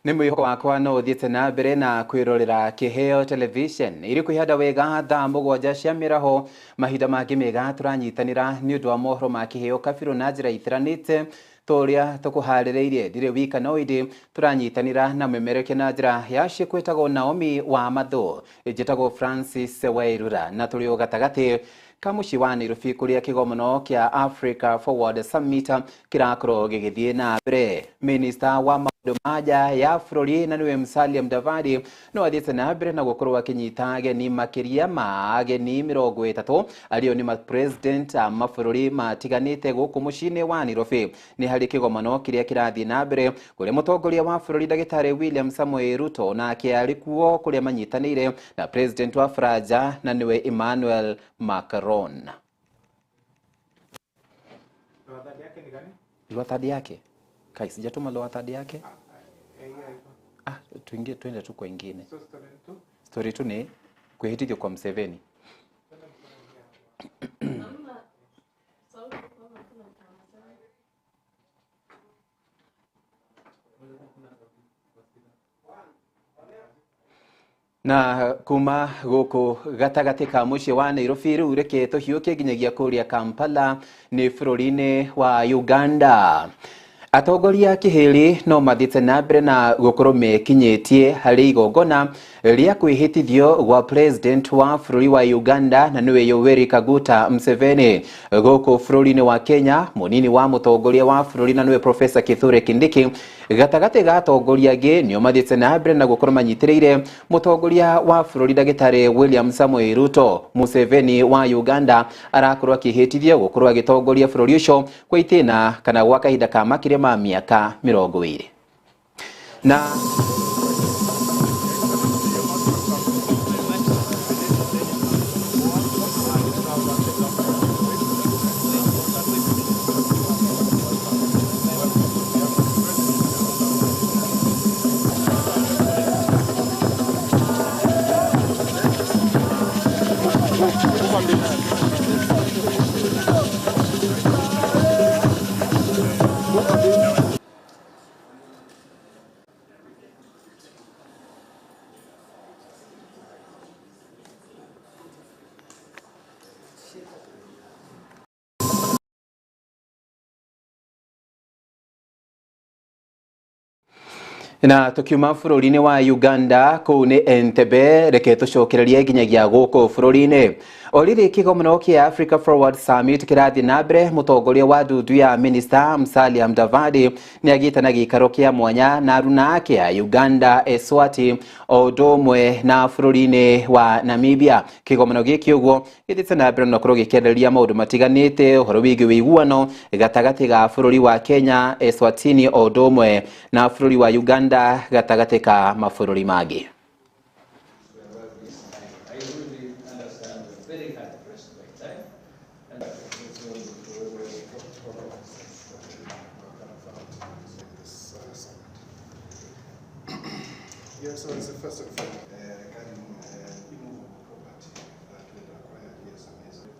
Nĩ mwĩhoko wakwa no ũthiĩte na mbere na kwĩrorera Kĩheo Television iri kwĩhanda wega thaa 7 cia mĩaraho. Mahinda mangĩ mega tũranyitanĩra nĩ ũndũ wa mohoro ma Kĩheo kabirũ na njĩra itiranĩte tũrĩa tũkũharĩrĩirie. Ndirĩ wika no ĩndĩ tũranyitanĩra na mũmemerekia na njĩra ya ciĩkwĩtagwo Naomi wa Mathũ, njĩtagwo Francis Wairura, na tũrĩ o gatagatĩ ka mũciĩ wa Nairobi kũrĩa kĩgomano kĩa Africa Forward Summit kĩrakorwo gĩgĩthiĩ na mbere. Minista wa maũndũ ma nja ya bũrũri na nĩwe Musalia Mudavadi no athiĩte na mbere na gũkorwo akĩnyita ageni makĩria ma ageni 30 arĩo nĩ ma-president a mabũrũri matiganĩte gũkũ mũciĩ-inĩ wa Nairobi. Nĩ harĩ kĩgomano kĩrĩa kĩrathiĩ na mbere kũrĩa mũtongoria wa bũrũri ndagĩtarĩ William Samoei Ruto nake arĩ kuo kũrĩa manyitanĩire na president wa Faranja na nĩwe Emmanuel Macron. Lower third yake? Kai, sijatuma lower third yake? Ah, tuingie tuende tu kwa ingine. Story tu ni kuhitithio kwa Museveni. Na kuma gũkũ gatagatĩ ka mũciĩ wa Nairobi rĩu reke tũhiũke nginyagia kũrĩa Kampala nĩ bũrũri-inĩ wa Uganda. Atongoria kĩhĩrĩ no mathiĩte na mbere na gũkorwo mekinyĩtie harĩ igongona rĩa kwĩhĩtithio gwa president wa bũrũri wa Uganda na nĩwe Yoweri Kaguta Museveni. Gũkũ bũrũri-inĩ wa Kenya, mũnini wa mũtongoria wa bũrũri na nĩwe Professor Kithure Kindiki gatagatĩ ga atongoria angĩ nĩo mathiĩte na mbere na gũkorwo manyitĩrĩire mũtongoria wa bũrũri ndagĩtarĩ William Samoei Ruto. Museveni wa Uganda arakorwo akĩhĩtithio gũkorwo agĩtongoria bũrũri ũcio kwa itĩna kana gwa kahinda ka makĩria ma mĩaka 20. Na na tukiuma bũrũri-inĩ wa Uganda kũu nĩ Entebbe, reke tũcokererie nginyagia gũkũ bũrũri-inĩ. O rĩrĩ kĩgomano kĩa Africa Forward Summit kĩrathiĩ na mbere, mũtongoria wa ndundu ya Minister Musalia Mudavadi nĩ agĩte na gĩikaro kĩa mwanya na aruna ake a Uganda, Eswatini o ũndũ ũmwe na bũrũri-inĩ wa Namibia. Kĩgomano gĩkĩ ũguo gĩthiĩte na mbere na gũkorwo gĩkĩarĩrĩria maũndũ matiganĩte ũhoro wĩgiĩ ũiguano gatagatĩ ga bũrũri wa Kenya, Eswatini o ũndũ ũmwe na bũrũri wa Uganda gatagatĩ ka mabũrũri mangĩ. Yeah, so it's the first and foremost regarding immovable property that we had acquired years and years ago.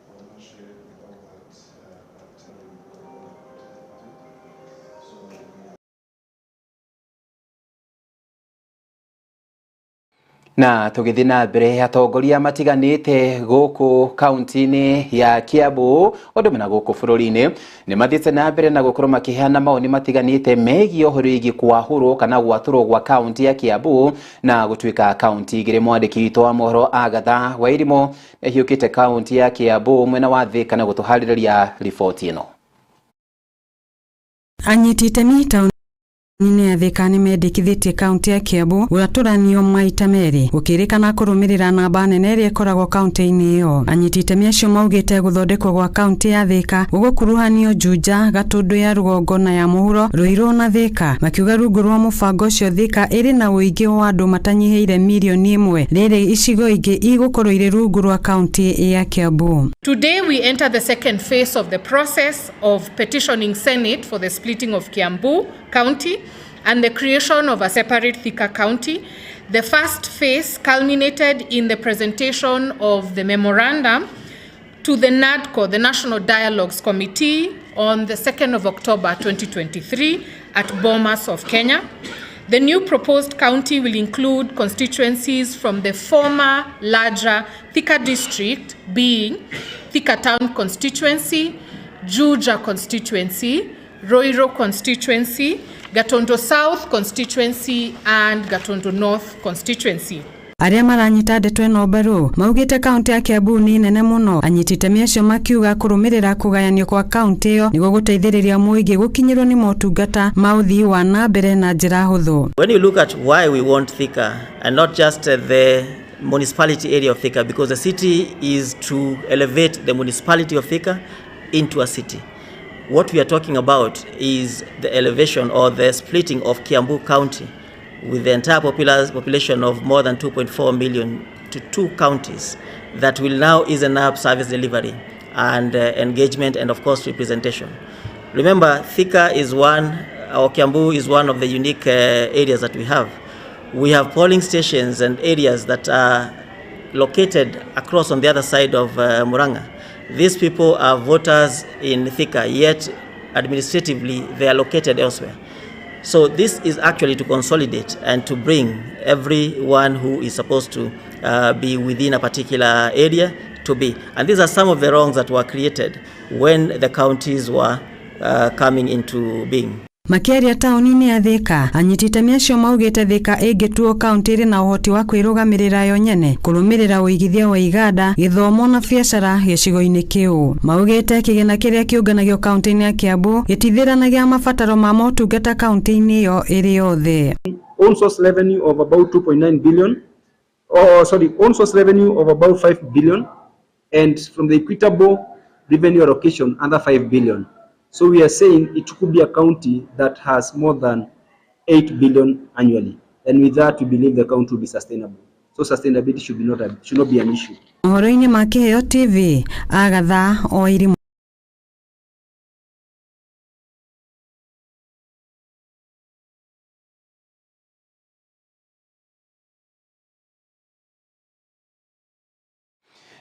I will not share with all that, but so we are. Na tũgĩthiĩ na mbere, atongoria matiganĩte gũkũ kaunti-inĩ ya Kiambu ũndũ ũmwe na gũkũ bũrũri-inĩ nĩ mathiĩte na mbere na gũkorwo makĩheana mawoni matiganĩte megiĩ ũhoro wĩgiĩ kwahũrwo kana gwatũrwo gwa kaunti ya Kiambu na gũtuĩka kaunti igĩrĩ. Mwandĩki witũ wa mohoro Agatha Wairimu nĩahiũkĩte kaunti ya Kiambu mwena wa Thika na gũtũharĩrĩria riboti ĩno. Anyiti itemi taũni ya Thika nĩ mendekithĩtie kaunti ya Kiambu gũatũranio maita merĩ gũkĩrĩkana kũrũmĩrĩra namba nene ĩrĩa ĩkoragwo kaunti-inĩ ĩyo. Anyiti itemi acio maugĩte gũthondekwo gwa kaunti ya Thika gũgũkuruhanio Juja, Gatũndũ ya rũgongo na ya mũhuro, Ruiru na Thika, makiuga rungu rwa mũbango ũcio Thika ĩrĩ na ũingĩ wa andũ matanyihĩire mirioni 1, rĩrĩ icigo ingĩ igũkorwo irĩ rungu rwa kaunti ya Kiambu. Today we enter the second phase of the process of petitioning Senate for the splitting of Kiambu County and the creation of a separate Thika County. The first phase culminated in the presentation of the memorandum to the NADCO, the National Dialogues Committee, on the 2nd of October 2023 at Bomas of Kenya. The new proposed county will include constituencies from the former larger Thika district, being Thika Town constituency, Juja constituency, Ruiru constituency, Gatondo South constituency and Gatondo North constituency. Arĩa maranyita ndeto ĩno mbaru maugĩte kaunti ya Kiambu nĩ nene mũno. Anyiti itemi acio makiuga kũrũmĩrĩra kũgayanio kwa kaunti ĩyo nĩguo gũteithĩrĩria mũingĩ gũkinyĩrwo nĩ motungata ma ũthii wa na mbere na njĩra hũthũ. When you look at why we want Thika and not just the municipality area of Thika, because the city is to elevate the municipality of Thika into a city. What we are talking about is the elevation or the splitting of Kiambu County with the entire population of more than 2.4 million to two counties that will now ease up service delivery and engagement and of course representation. Remember, Thika is one, or Kiambu is one of the unique areas that we have. We have polling stations and areas that are located across on the other side of Murang'a. These people are voters in Thika, yet administratively they are located elsewhere. So this is actually to consolidate and to bring everyone who is supposed to be within a particular area to be. And these are some of the wrongs that were created when the counties were coming into being. Makiaria taũni-inĩ ya Thika, anyiti itemi acio maugĩte Thika ĩngĩtuo kaunti ĩrĩ na ũhoti wa kwĩrũgamĩrĩra yo nyene, kũrũmĩrĩra ũigithia wa iganda, gĩthomo na biacara gĩcigo-inĩ kĩu. Maugĩte kĩgĩna kĩrĩa kĩũnganagio kaunti-inĩ ya Kiambu gĩtithiranagia mabataro ma motungata kaunti-inĩ ĩyo ĩrĩ yothe. Own source revenue of about 2.9 billion, or sorry, own source revenue of about 5 billion, and from the equitable revenue allocation another 5 billion. So we are saying it could be a county that has more than 8 billion annually. And with that, we believe the county will be sustainable. So sustainability should not be an issue. Mohoro-inĩ ma Kĩheo TV, Agatha Oirimũ.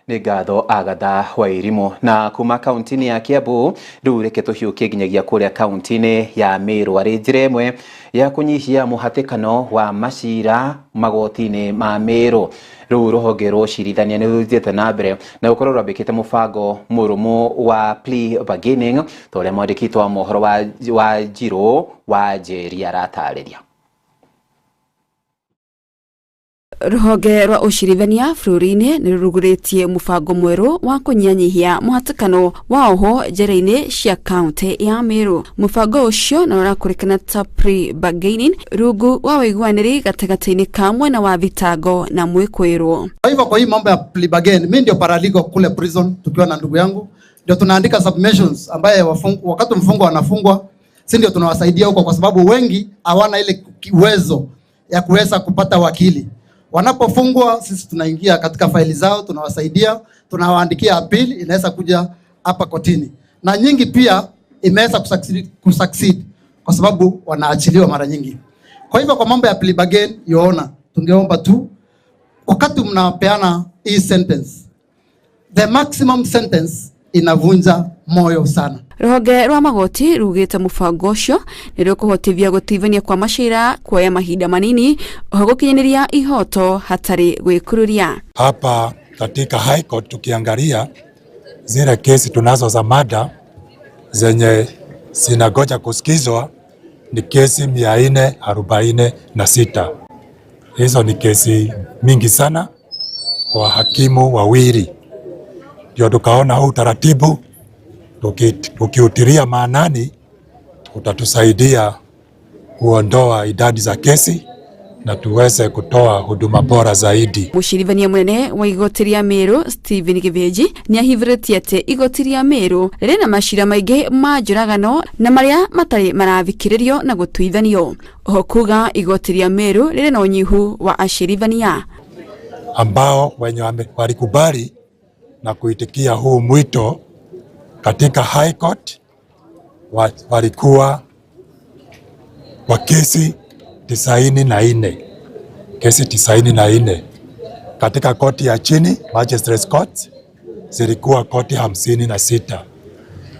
Nĩ ngatho Agatha Wairimu. Na kuma kaunti-inĩ ya Kiambu rĩu reke tũhiũkie nginyagia kũrĩa kaunti-inĩ ya Meru arĩ njĩra ĩmwe ya kũnyihia mũhatĩkano wa macira magoti-inĩ ma Meru. Rĩu rũhonge rwa ũcirithania nĩ rũthiĩte na mbere na gũkorwo rwambĩkĩte mũbango mũrũmu wa plea bargaining ta ũrĩa mwandĩki wa mohoro wa Njirũ wa Njeri aratarĩria. Rũhonge rwa ũcirithania bũrũri-inĩ nĩ rũrugũrĩtie mũbango mwerũ wa kũnyihanyihia mũhatĩkano wa oho njera-inĩ cia kaunti ya Meru. Mũbango ũcio na ũrakũrĩkana ta plea bargaining rungu wa ũiguanĩri gatagatĩ-inĩ ka mwena wa thitango na mwĩkũĩrwo. Kwa hivyo kwa hii mambo ya plea bargain, mimi ndio paralegal kule prison tukiwa na ndugu yangu, ndio tunaandika submissions ambaye wakati mfungwa anafungwa, si ndio tunawasaidia huko, kwa sababu wengi hawana ile uwezo ya kuweza kupata wakili. Wanapofungwa sisi tunaingia katika faili zao, tunawasaidia, tunawaandikia appeal, inaweza kuja hapa kotini. Na nyingi pia imeweza kusucceed kwa sababu wanaachiliwa mara nyingi. Kwa hivyo kwa mambo ya plea bargain, Your Honor, tungeomba tu wakati mnapeana hii sentence, the maximum sentence inavunja moyo sana. Rũhonge rwa magoti rugĩte mũbango ũcio nĩ rũkũhotithia gũtuithania kwa macira kuoya mahinda manini oho gũkinyanĩria ihoto hatarĩ gwĩkururia. Hapa katika High Court tukiangalia zile kesi tunazo za mada zenye zinagoja kusikizwa ni kesi 446. Hizo ni kesi mingi sana kwa hakimu wawili. Ndio tukaona huu utaratibu tukiutilia maanani utatusaidia kuondoa idadi za kesi na tuweze kutoa huduma bora zaidi. Mũcirithania mũnene wa igoti rĩa Meru Stephen Gĩthĩnji nĩahithũrĩtie atĩ igoti rĩa Meru rĩrĩ na macira maingĩ ma njũragano na marĩa matarĩ marathikĩrĩrio na gũtuithanio. Oho kuga igoti rĩa Meru rĩrĩ na ũnyihu wa acirithania ambao wenye walikubali na kuitikia huu mwito katika High Court walikuwa kwa kesi 94, kesi 94. Katika koti ya chini Magistrates Court zilikuwa koti 56,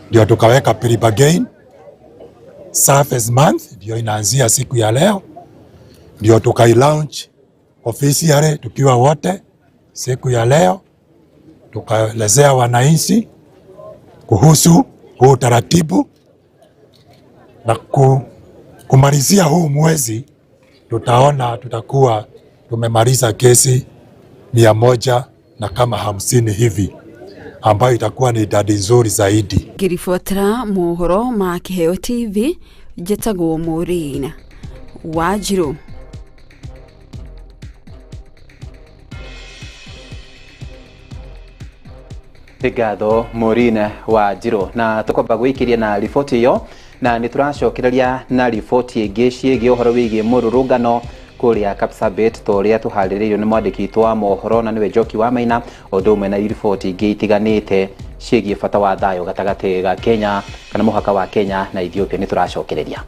ndio tukaweka plea-bargain Service Month, ndio inaanzia siku ya leo, ndio tukailaunch officially tukiwa wote siku ya leo, tukaelezea wananchi kuhusu huu utaratibu na kumalizia huu mwezi tutaona tutakuwa tumemaliza kesi 150 na kama hivi, ambayo itakuwa ni idadi nzuri zaidi. Ngĩribotera mohoro ma Kĩheo TV, njĩtagwo Maureen Wanjiru. Ngatho Maureen Wanjiru, na tukwamba gwikiria na riboti iyo, na nĩ tũracokereria na riboti ĩngĩ ciĩgiĩ ũhoro wĩgiĩ mũrũrũngano kũrĩa Kapsabet ta ũrĩa tũharĩrĩirio nĩ mwandĩki witũ wa mohoro na nĩwe Njoki wa Maina, ũndũ ũmwe na riboti ingĩ itiganĩte ciĩgiĩ bata wa thayũ gatagatĩ ga Kenya kana mũhaka wa Kenya na Ethiopia. Nĩ tũracokereria.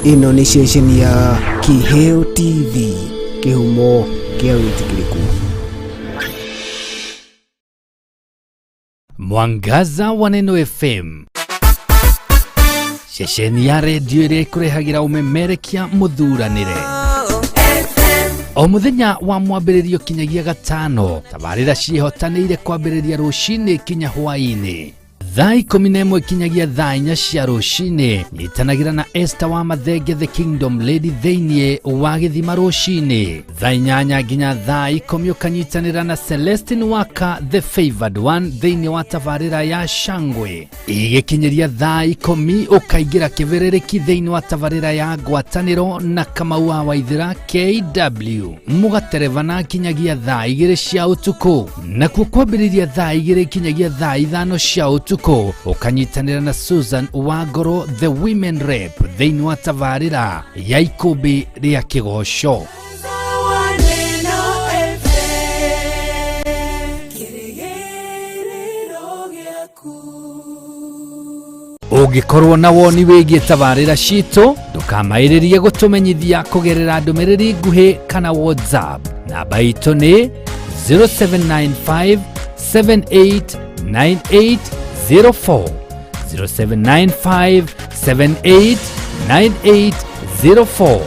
Ĩno nĩ ceceni ya Kĩheo TV, kĩhumo kĩa wĩtĩkĩrĩku. Mwangaza wa Neno FM, ceceni ya redio ĩrĩa ĩkũrehagĩra ũmemerekia mũthuranĩre o mũthenya wa mwambĩrĩrio kinyagia gatano. Tabarĩra ciĩhotanĩire kwambĩrĩria rũcinĩ kinya hwaĩ-inĩ thaa 11 kinyagia thaa 4 cia rũcinĩ. Nyitanagĩra na Esther wa Mathenge the Kingdom Lady thĩinĩ wa gĩthima rũcinĩ thaa 8 nginya thaa 10, ũkanyitanĩra na Celestine Waka the Favored One thĩinĩ wa tabarĩra ya Shangwe. Igĩkinyĩria thaa 10 ũkaingĩra kĩbĩrĩrĩki thĩinĩ wa tabarĩra ya Ngwatanĩro na Kamau wa Waithĩra KW, mũgaterebana kinyagia thaa 2 cia ũtukũ. Nakuo kwambĩrĩria thaa 2 kinyagia thaa 5 cia ũtukũ ũkanyitanĩra na Susan Wangoro the Women Rep thĩinĩ wa tabarĩra ya Ikũmbĩ rĩa Kĩgoco. Ũngĩkorwo na woni wĩgiĩ tabarĩra citũ, ndũkamaĩrĩrie gũtũmenyithia kũgerera ndũmĩrĩri nguhĩ kana WhatsApp. Namba itũ nĩ 0795 7898 04, 0795 789804,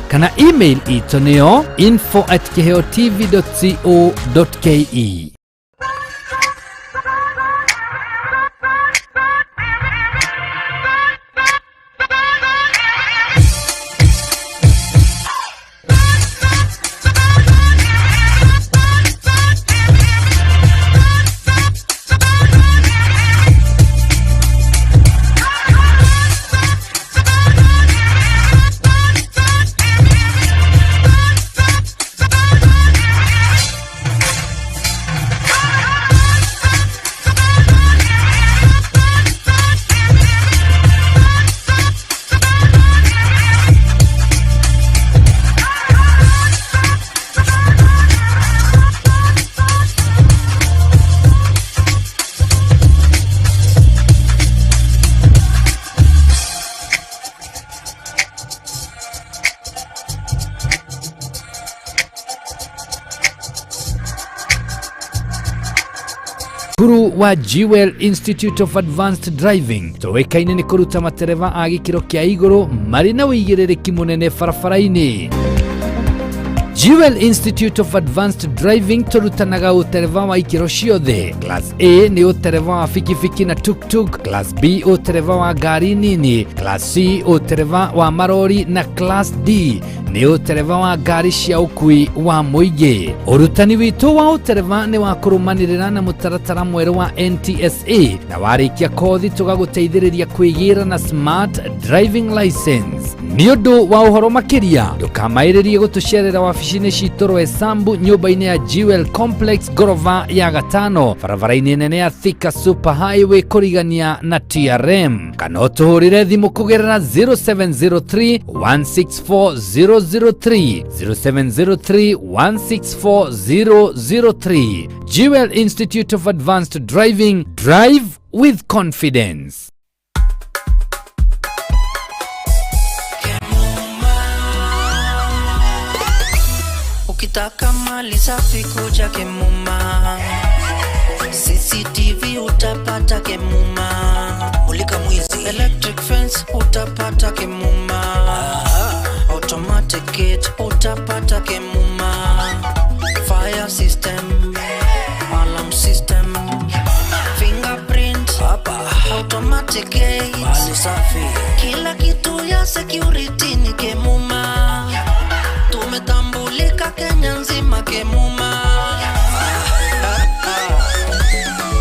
kana email itũ nĩyo info@kiheotv.co.ke. Cukuru wa Jewel Institute of Advanced Driving tũĩkaine nĩ kũruta matereba a gĩkĩro kĩa igũrũ marĩ na ũigĩrĩrĩki mũnene barabara-inĩ. Jewel Institute of Advanced Driving tũrutanaga ũtereba wa ikĩro ciothe. Class A nĩ ũtereba wa bikibiki na tuktuk, Class B ũtereba wa ngari nini, Class C ũtereba wa marori na Class D nĩ ũtereba wa ngari cia ũkui wa mũingĩ. Ũrutani witũ wa ũtereba nĩ wa kũrũmanĩrĩra na mũtaratara mwerũ wa NTSA, na warĩkia kothi tũgagũteithĩrĩria kwĩgĩra na smart driving license. Nĩ ũndũ wa ũhoro makĩria, ndũkamaĩrĩrie gũtũcerera wabici-inĩ citũ Roysambu, nyũmba-inĩ ya Jewel Complex, ngorova ya gatano, barabara-inĩ nene ya Thika Super Highway kũrigania na TRM, kana ũtũhũrĩre thimũ kũgerera 0703 164 003, 0703 164 003. Jewel Institute of Advanced Driving, drive with confidence. Ukitaka mali safi kuja Kemuma, CCTV utapata Kemuma, mulika mwizi, electric fence utapata Kemuma, automatic gate utapata Kemuma, fire system, alarm system, fingerprint, automatic gate, mali safi, kila kitu ya security ni Kemuma. Tumetambulika Kenya nzima Kemuma.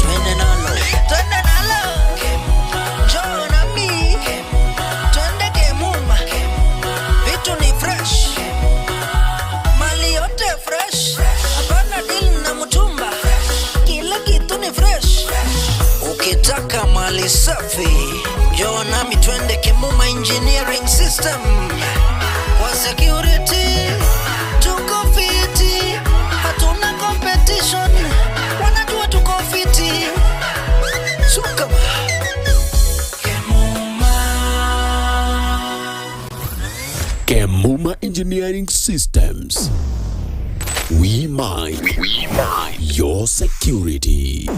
Twende nalo, twende nalo Kemuma. Njoo nami Kemuma. Twende Kemuma. Vitu ni fresh Kemuma. Mali yote fresh, hapana deal na mtumba, kila kitu ni fresh. Ukitaka mali safi njoo nami twende Kemuma Engineering System. Kwa security tuko fiti, hatuna competition, wanajua tuko fiti. Suka Kemuma. Kemuma Engineering Systems. We mind your security.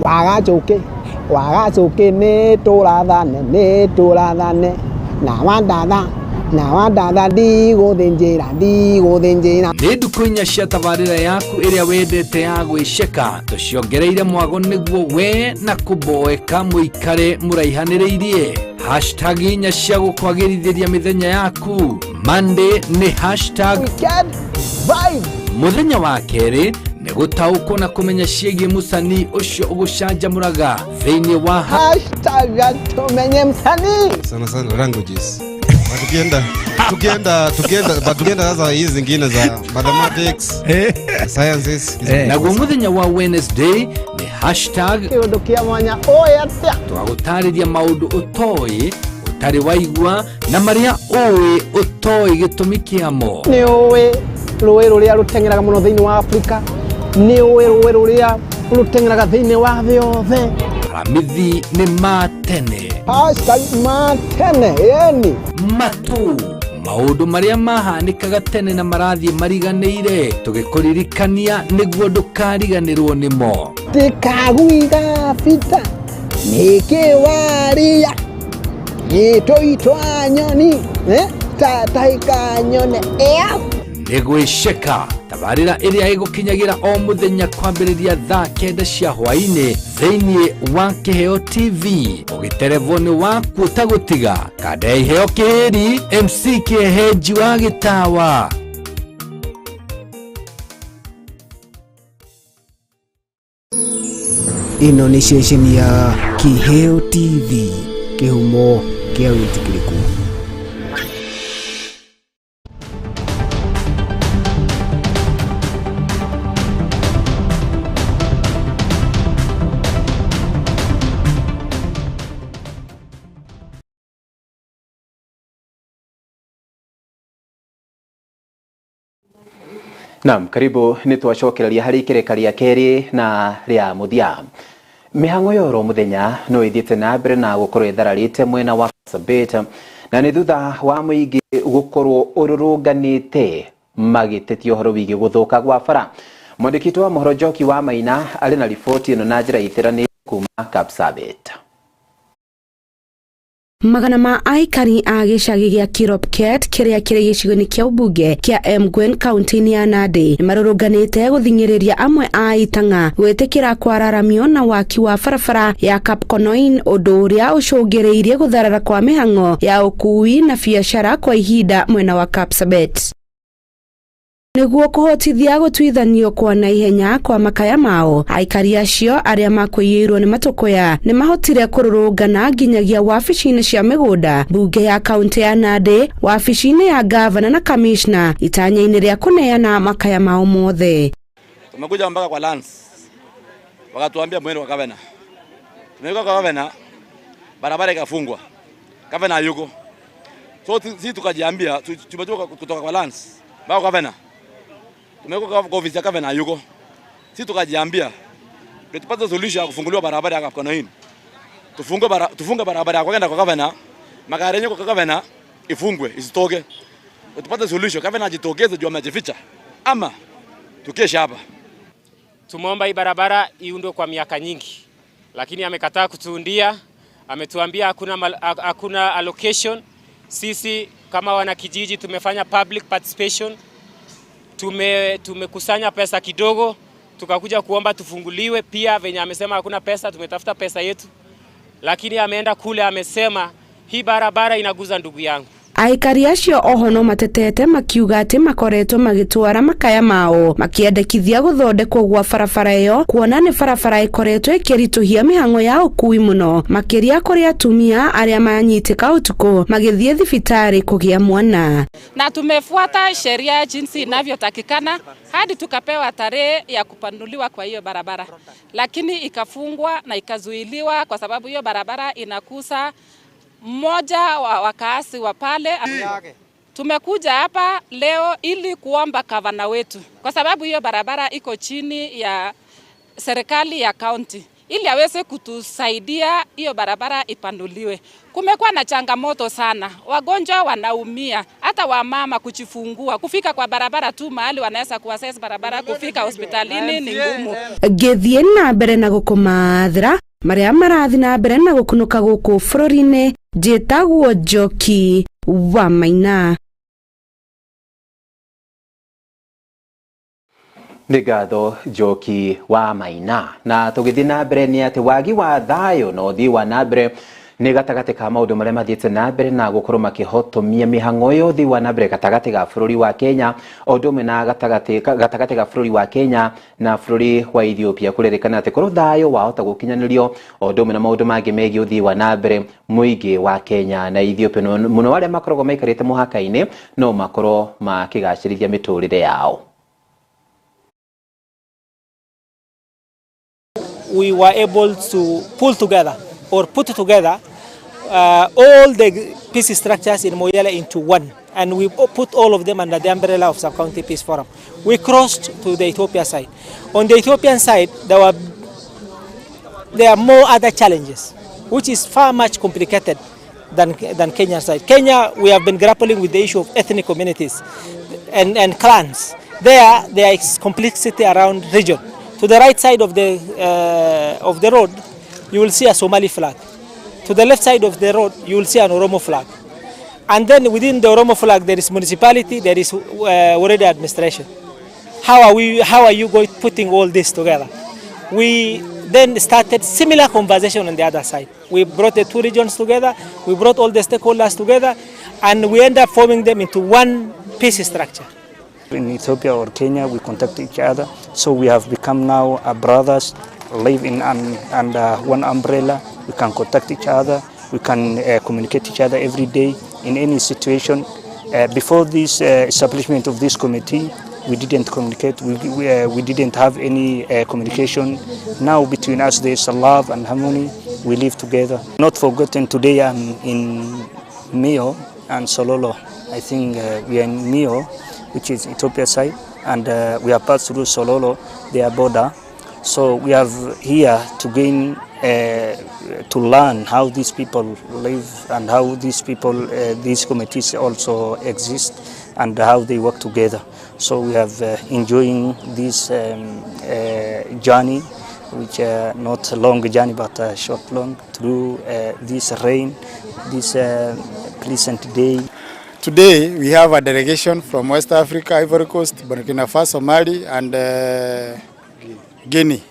Wagacuki wagacuki nĩ tũrathane nĩ tũrathane na wandatha na wandatha ndigũthĩnjĩra ndigũthĩnjĩra. Nĩ ndukũ inya cia tabarĩra yaku ĩrĩa wendete ya gwĩceka, tũciongereire mwago nĩguo we na kũboeka mũikare mũraihanĩrĩirie. Hashtag inya cia gũkwagĩrithĩria mĩthenya yaku. Monday nĩ hashtag weekend vibe. Mũthenya wa kerĩ nĩ gũtaũkwo na kũmenya ciĩgiĩ mũcanii ũcio ũgũcanjamũraga thĩinĩ wa hashtag tumenye msanii. Sana sana languages. Tukienda sasa hizi zingine za mathematics, sciences. Naguo mũthenya wa Wednesday nĩ hashtag kĩũndũ kĩa mwanya ũĩ atĩa. Twagũtarĩria maũndũ ũtoĩ, ũtarĩ waigua, na marĩa ũĩ ũtoĩ gĩtũmi kĩamo. Nĩ ũĩ rũĩ rũrĩa rũteng'eraga mũno thĩinĩ wa Afrika? Nĩ ũĩ rũĩ rũrĩa rũteng'eraga thĩinĩ wa thĩ yothe? Aramithi nĩ ma tene. Hashtag ma tene yeni. Matu maũndũ marĩa mahanĩkaga tene na marathiĩ mariganĩire, tũgĩkũririkania nĩguo ndũkariganĩrwo nĩmo. Tikaguiga bita nĩkĩ waria gĩtũitwa nyoni tatahĩka nyone ĩa. Nĩ gwĩceka, tabarĩra ĩrĩa ĩgũkinyagĩra o mũthenya kwambĩrĩria thaa 9 cia hwaĩ-inĩ thĩinĩ wa Kĩheo TV, ũgĩterevwo nĩ waku ũtagũtiga kanda ya Iheo Kĩhĩri MC Kĩehenji wa Gĩtawa. Ĩno nĩ ceceni ya Kĩheo TV, kĩhumo kĩa wĩtĩkĩrĩku. Naam, karibu nĩ twacokereria harĩ ikereka rĩa kerĩ na rĩa mũthia. Mĩhang'o ya oro mũthenya no ĩthiĩte na mbere na gũkorwo ĩthararĩte mwena wa Kapsabet, na nĩ thutha wa mũingĩ gũkorwo ũrũrũnganĩte magĩtetia ũhoro wĩgiĩ gũthũka gwa bara. Mwandĩki wa mohoro Njoki wa Maina arĩ na riboti ĩno na njĩra ĩtĩranĩte kuma Kapsabet. Magana ma aikari a gĩcagi gĩa Kiropket kĩrĩa kĩrĩ gĩcigo-inĩ kĩa ũmbunge kĩa Emgwen kaunti-inĩ ya Nandi nĩmarũrũnganĩte gũthing'ĩrĩria amwe a itang'a gwĩtĩkĩra kwararamio na waki wa barabara ya Kapkonoin, ũndũ ũrĩa ũcũngĩrĩirie gũtharara kwa mĩhang'o ya ũkui na biacara kwa ihinda mwena wa Kapsabet. Nĩguo kũhotithia gũtuithanio kwa naihenya kwa makaya mao, aikari acio arĩa makuĩrĩirwo nĩ matũkũya nĩmahotire kũrũrũngana nginyagia wabici-inĩ cia mĩgũnda, mbunge ya kaunti ya Nandi, wabici-inĩ ya gavana na kamishna, itanya-inĩ rĩa kũneana makaya mao mothe. Tumekuja mpaka kwa lands, wakatuambia mwende kwa gavana. Tumekuja kwa gavana, barabara ikafungwa, gavana hayuko. So sisi tukajiambia tumetoka kutoka kwa lands mpaka kwa gavana. Tumekuwa kwa ofisi ya gavana yuko. Sisi tukajiambia ndio tupate solution ya kufunguliwa barabara ya Kapkonoin. Tufunge barabara ya kwenda kwa gavana, magari yenyewe kwa gavana ifungwe isitoke. Tupate solution, gavana ajitokeze juu amejificha. Ama tukesha hapa. Tumeomba hii barabara iundwe kwa miaka nyingi, lakini amekataa kutuundia. Ametuambia hakuna allocation. Sisi kama wanakijiji tumefanya public participation, tumekusanya pesa kidogo, tukakuja kuomba tufunguliwe. Pia venye amesema hakuna pesa, tumetafuta pesa yetu, lakini ameenda kule amesema hii barabara inaguza ndugu yangu. Aikari acio oho no matetete makiuga ati makoretwo magitwara makaya mao makiendekithia guthondekwo gwa barabara iyo kuona ni barabara ikoretwo ikirituhia mihango ya ukui muno makiria kuri atumia aria manyitika utuku magithie thibitari kugia mwana. Na tumefuata sheria jinsi inavyotakikana hadi tukapewa tarehe ya kupanuliwa kwa hiyo barabara, lakini ikafungwa na ikazuiliwa kwa sababu hiyo barabara inakusa mmoja wa wakaasi wa pale. Tumekuja hapa leo ili kuomba gavana wetu, kwa sababu hiyo barabara iko chini ya serikali ya county, ili aweze kutusaidia hiyo barabara ipanuliwe. Kumekuwa na changamoto sana, wagonjwa wanaumia, hata wamama kujifungua, kufika kwa barabara tu mahali wanaweza kuaccess barabara kufika hospitalini ni ngumu. Githie na mbere na gukumathira maria marathi na mbere na gukunuka guku bururi-ini. Njitagwo Njoki wa Maina. Nĩ ngatho Njoki wa Maina. Na tũgĩthiĩ na mbere nĩ atĩ wagi wa thayũ na ũthii wa na mbere nĩ gatagatĩ ka maũndũ marĩa mathiĩte na mbere na gũkorwo makĩhotomia mĩhang'o ya ũthii wa na mbere gatagatĩ ga bũrũri wa Kenya o ũndũ ũmwe na gatagatĩ ga bũrũri wa Kenya na bũrũri wa Ethiopia. Kũrerĩkana atĩ korwo thayũ wahota gũkinyanĩrio o ũndũ ũmwe na maũndũ mangĩ megiĩ ũthii wa na mbere mũingĩ wa Kenya na Ethiopia mũno arĩa makoragwo maikarĩte mũhaka-inĩ no makorwo makĩgacĩrithia mĩtũrĩre yao. We were able to pull together or put together all the peace structures in Moyale into one, and we put all of them under the umbrella of Sub-County Peace Forum. We crossed to the Ethiopia side. On the Ethiopian side, there are more other challenges, which is far much complicated than Kenyan side. Kenya, we have been grappling with the issue of ethnic communities and clans. There is complexity around region. To the right side of the road, you will see a Somali flag. To the left side of the road, you will see an Oromo flag. And then within the Oromo flag, there is municipality, there is already administration. How are you going putting all this together? We then started similar conversation on the other side. We brought the two regions together, we brought all the stakeholders together, and we end up forming them into one peace structure. In Ethiopia or Kenya, we contact each other, so we have become now brothers, live in under one umbrella. We can contact each other, we can communicate each other every day in any situation. Before this establishment of this committee, we didn't communicate, we didn't have any communication. Now between us there's a love and harmony, we live together. Not forgotten, today I'm in Mio and Sololo. I think we are in Mio, which is Ethiopia side, and we have passed through Sololo, their border. So we have here to gain, to learn how these people live and how these people, these committees also exist and how they work together. So we have enjoying this journey, which not a long journey but a short long, through this rain, this pleasant day. Today we have a delegation from West Africa, Ivory Coast, Burkina Faso, Mali, and Guinea.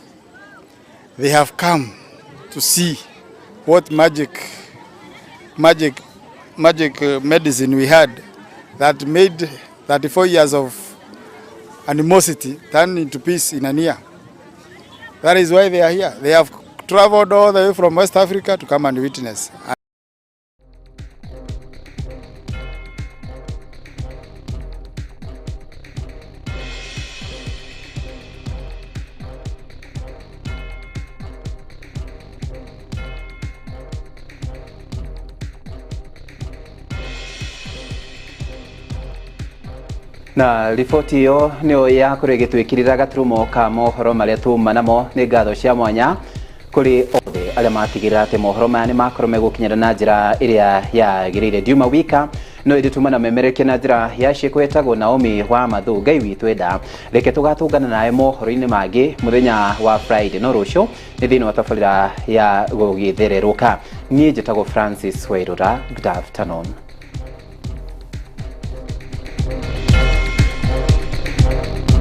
They have come to see what magic medicine we had that made 34 years of animosity turn into peace in a year. That is why they are here. They have traveled all the way from West Africa to come and witness. Na riboti ĩyo nĩyo yakorwo ĩgĩtwĩkĩrĩra gaturumo ka mohoro marĩa tuma namo. Nĩ ngatho cia mwanya kũrĩ othe arĩa matigĩrĩra atĩ mohoro maya nĩ makorwo megũkinyĩra na njĩra ĩrĩa yagĩrĩire. Ndiuma wika no ĩndĩ tuma na memerekia na njĩra ya ciĩko. Ĩtagwo Naomi wa Mathu. Ngai witũ enda, reke tũgatũngana nawe mohoro-inĩ mangĩ mũthenya wa Friday, no rũciũ nĩ thĩinĩ wa tabarĩra ya gũgĩthererũka. Niĩ njĩtagwo Francis Wairũra. Good afternoon.